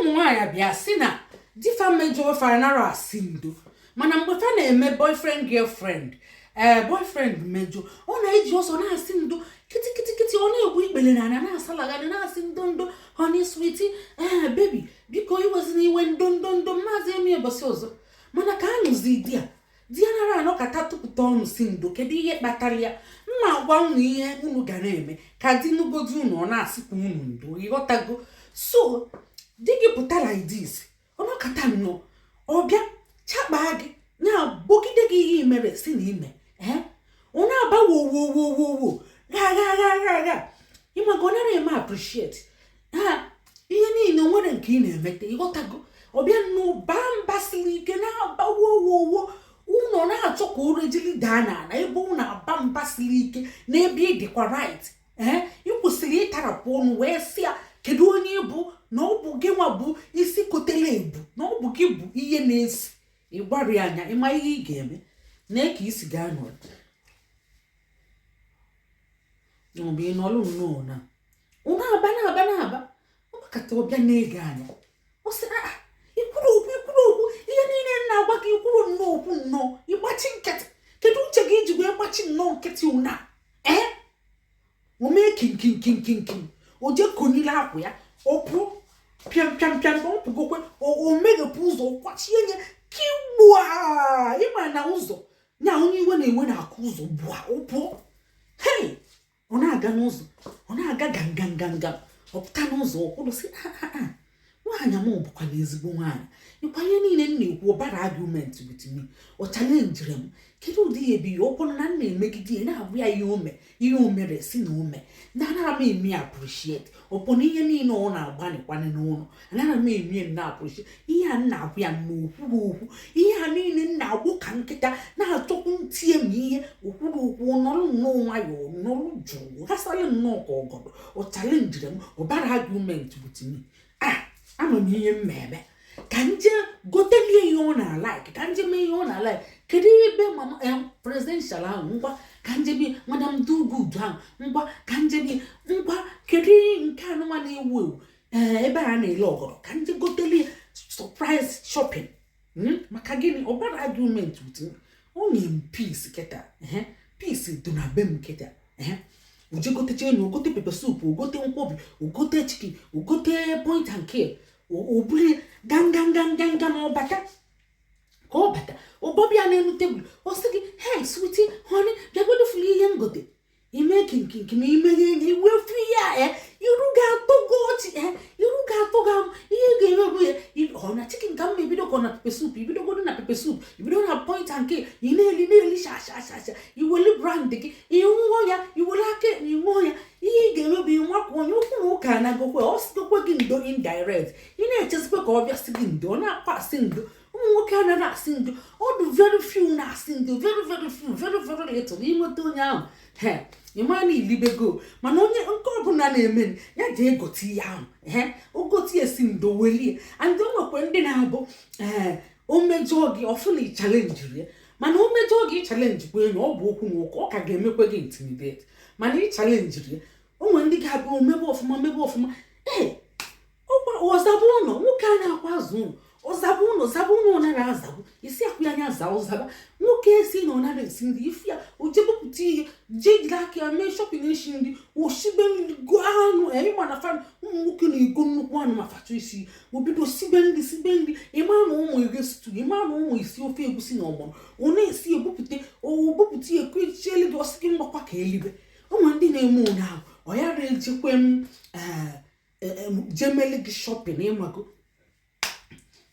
Ụmụ nwaanyị bịa sị na di fa mejọ fa anara asị ndo, mana mgbe fa na-eme boyfriend girlfriend, ee, boyfriend mejọ, ọ na-eji ọsọ na-asị ndo kịtịkịtịkịtị, ọ na-egbu ikpele na ana, na-asalagharị, na-asị ndo ndo, honey, sweetie, ee, baby, biko iwezina iwe, ndo ndo ndo, maazị emi ụbọchị ọzọ. Mana ka anụzi di ya, di ya nara anọkata tụpụta ọnụ si ndo. Kedu ihe kpatara ya? Mma agwa unu ihe unu ga na-eme ka di nugodi unu, ọ na-asịkwa unu ndo. Ịghọtago? So di gị pụta like this, ọnọkata nnọọ, ọbịa chakpaa gị, ya bogide gị ihe imere si na ime, ee, ọ na-aba wo wo wo wo wo, gha gha gha gha gha. Ịmaga ọ nara eme appreciate ha ihe niile nwere nke ị na-emete. Ịghọtago? Ọbịa nnọọ baa mba siri ike, na-aba wo wo wo, ụlọ na-achọ ka o rejili daa n'ala ebe ọ na-aba mba siri ike n'ebe ị dịkwa right. Ee, ị kwesịrị ịtarapụ ọnụ wee sị ya, kedu onye bụ na ọ bụ gị nwa bụ isi kotele ebu, na ọ bụ gị bụ ihe na-esi ịgbara ya anya. Ịma ihe ị ga-eme na ka isi gaa nọrọ maọbụ ị nọrọ nnọọ na ụnụ aba na-aba na-aba, ọgbakọta ọbịa na-ege anya, ọ sị, a ikwuru okwu, ikwuru okwu, ihe niile m na-agwa gị, ikwuru nnọọ okwu nnọọ, ịgbachi nkịtị. Kedu uche gị iji wee gbachi nnọọ nkịtị ụna? Ee, o mee kinkinkinkinkin, o je konyere akwa ya, ọ pụọ pịam pịam pịam, ọ pụgokwe, o meghepụ ụzọ, kwachie nye kigbua. Ịma na ụzọ nya onye iwe na-ewe na-akụ ụzọ bụa, ọ pụọ. Hei, ọ na-aga n'ụzọ, ọ na-aga gangangangam, ọ pụta n'ụzọ, ọkwụrụ sị, a nwaanyị m bụkwa na ezigbo nwaanyị. Ịkwa ihe niile m na-ekwu, ọbara argument with me, ọ challengere m. Kedu ụdị ihe bụ ihe ọkwụrụ na m na-emegide ya, na-agwa ya ihe ome, ihe o mere si na ome na anara m eme appreciate ọpụ na ihe niile ọ na-agbanịkwanị n'ụlọ, anara m eme na appreciate ihe a m na-agwa ya na okwuru okwu, ihe a niile m na-agbụ ka nkịta na-achọkwu ntie m ihe okwuru okwu, nọrọ nnọọ nwayọọ, nọrọ jụụ, ghasara nnọọ ka ọgọdọ. Ọ challengere m, ọbara argument with me. A ama m ihe m na-eme, ka nje gotelie ihe ọ na-alike, ka nje mee ihe ọ na-alike. Kedu ebe mama presidential ahụ? Ngwa, ka nje bie Madam Do Good ahụ. Ngwa, ka nje bie. Ngwa, kedu nke anụmanụ na-ewu ewu, ee, ebe a na-ele ọgọdọ? Ka nje gotelie surprise shopping. Maka gịnị? Ọbara argument with me, ọ nye m peace kịta. Ehe, peace dị na be m kịta. Ehe, oje gotecha enyi, ogote pepper soup, ogote nkwobi, ogote chicken, ogote point and kill, o buru ganganganganga ma ọ bata, ka ọ bata, ọbọbịa n'elu tebụl, ọ sị gị, "Hey sweetie, honey, bịagodo fụrụ ihe ngote." Ime kinkinkin, imeghe enyi iwefu ihe a, e iru ga-atọ gị ọchị, e iru ga-atọ gị amụ. Ihe ga-eme bụ ya, ọ na chicken ka mma ebido, ka ọ na pepper soup ibidogodo, na pepper soup ibido, na point and kill, ị na-eli na-eli sha sha sha sha, iweli brand gị, ịṅụọ ya, iwere aka ịṅụọ ya. Ihe ị ga-eme bụ ịnwakwu onye okwu na ụka anagokwe, ọ sịgokwe gị ndo indirect. Ị na-echezikwe ka ọ bịa sị gị ndo, ọ na-akwa asị ndo. Ụmụ nwoke anaghị asị ndo. Ọ dị very few na-asị ndo, very very few, very very little. Ịnweta onye ahụ, he, ịma na ilibego. Mana onye nke ọbụla na-eme ya jee gote ihe ahụ, he, ogote esi ndo, welie. And o nwekwa ndị na-abụ, ee, o mejọọ gị ọfụ na ịchallengeri ya, mana o mejọọ gị, ịchallenge kwa enyi, ọ bụ okwu na ụka, ọ ka ga-emekwe gị intimidate, mana ịchallengeri ya. O nwere ndị ga-abịa omebe ọfụma, mebe ọfụma, ee, ọkwa ọzaba ụlọ. Nwoke a na-akwa azụ ụlọ, ọzaba ụlọ, zaba ụlọ, ọ nara azabụ isi akwụ ya anya zaa ụzaba. Nwoke esi na ọ nara esi nri, ifu ya o jee bupụta ihe, jee jiri aka ya mee shopping, esi nri, oshibe nri, go anụ. Ịma na fa ụmụ nwoke na-ego nnukwu anụ ma fachọ isi, obido sibe nri, sibe nri. Ịma na ụmụ eghe stew, ịma na ụmụ isi ofe egusi na ọgbọnọ, ọ na-esi, ebupụta, obupụta ya, ekochielu gị, ọsị gị mgbakwa ka elibe. Ụmụ ndị na-eme ụnyaahụ, ọ yara ejekwe m jemeli gị shopping. Ịmago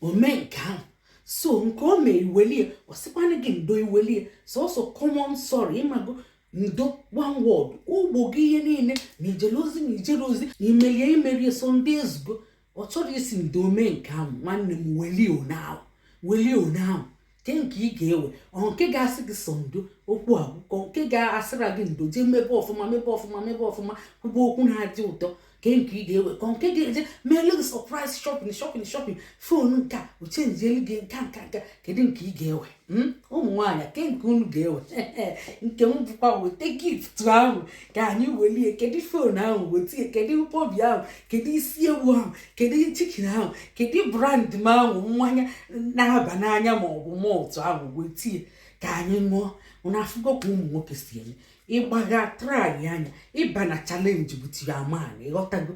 o mee nke ahụ, so nke o mee, iwelie, ọ sịkwana gị ndo, iwelie sọsọ common sorry. Ịmago ndo, one word, ugbo gị ihe niile na ijere ozi, na ijere ozi, na imelie, imerie, so ndị ezugo. Ọ chọrọ isi ndo, mee nke ahụ. Nwanne m, welie one ahụ, welie one ahụ ke nke ị ga-ewe. Ọ nke ga-asị gị sọ ndo, okwu agwụkọ. Nke ga-asịra gị ndo, jee mebe ọfụma, mebe ọfụma, mebe ọfụma, kwuba okwu na-adị ụtọ. Ke nke ị ga-ewe, ka nke ga-eje meelu gị surprise shopping, shopping, shopping, phone nke a, o changeelu gị nka nka nka? Kedu nke ị ga-ewe? Ụmụ nwaanyị, ke nke unu ga-ewe? Nke m bụkwa, weta gift ahụ ka anyị welie. Kedu phone ahụ? Wetie. Kedu nkwobi ahụ? Kedu isi ewu ahụ? Kedu chicken ahụ? Kedu brand m ahụ, mmanya na-aba n'anya ma ọ bụ malt ahụ? Wetie ka anyị ṅụọ. Unu afụgo ka ụmụ nwoke si eme? Ịgbagha try anya ịba na challenge bụ tiaman. Ịghọtago?